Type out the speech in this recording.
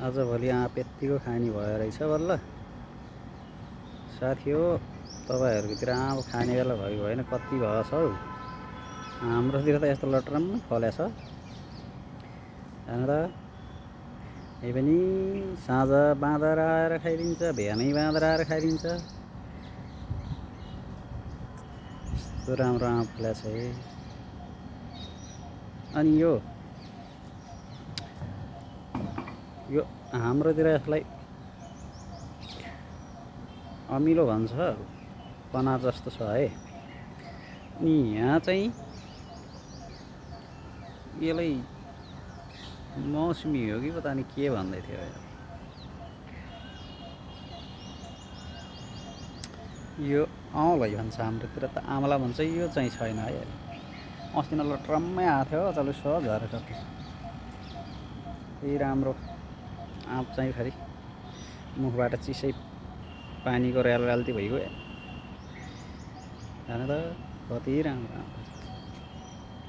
आजभोलि आँप यत्तिको खानी भयो रहेछ बल्ल साथी हो। तपाईँहरूकोतिर आँप खाने बेला भयो भएन कति भयो छ हौ। हाम्रोतिर त यस्तो लटरम्म फलेछ हेर्नु त। यही पनि साँझ बाँदर आएर खाइदिन्छ, बिहानै बाँदर आएर खाइदिन्छ। यस्तो राम्रो आँप फलेछ है। अनि यो हाम्रोतिर यसलाई अमिलो भन्छ, पनार जस्तो छ है। अनि यहाँ चाहिँ यसलाई मौसमी हो कि पता नि के भन्दै थियो यार। यो औलै भन्छ हाम्रोतिर त, आमला भन्छ, यो चाहिँ छैन है। अस्ति नै लटरम्मै आएको थियो, चलुस झरेर सकिन्छ। यही राम्रो आँप चाहिँ फेरि मुखबाट चिसै पानीको र्यालर्याल्ती भइगयो। हेर्नु त कति राम्रो आँप।